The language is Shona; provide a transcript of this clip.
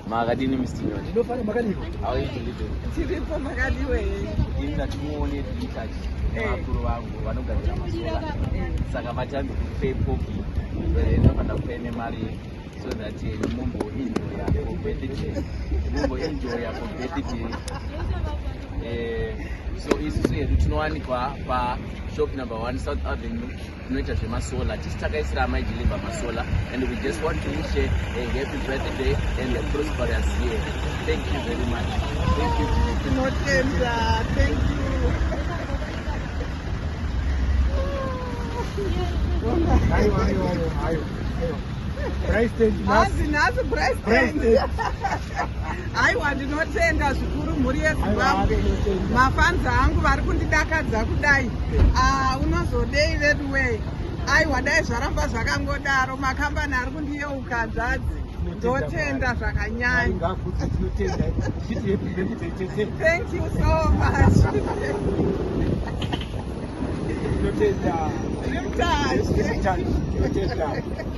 Makadini, Mr Nyoni? Ndinofara, makadiko? How are you doing? Tiripo, makadiwe? Ini ndatimuone Richard nevakuru vangu vanogadzira masolar, saka vachanzi kupe poki, ndinofanira kupe nemari so that mumbo enjoya for birthday, mumbo enjoya for birthday. So isusu hedu tinowanikwa pashop number 1, South Avenue. Tinoita zvemasolar. Tisi takaisira Amai Jilimba masolar, and we just want to wish her a happy birthday and a prosperous year. Thank you very much. Thank you. Tinotenda, thank you. Aiwa, aiwa, aiwa, aiwa, aiwa. President. Hanzi nhasi president. President. Aiwa, ndinotenda zvikuru, mhuri yeZimbabwe. Aiwa, tinotenda. Mafans angu vari kundidakadza kudai. Ah, unozodei veduwei? Aiwa, dai zvaramba zvakangodaro. Makambani ari kundiyeuka, hanzvadzi, ndotenda zvakanyanya. Ngakudze, tinotenda tichiti happy birthday tete. Thank you so much. Tinotenda. Rimtash. Tinotenda.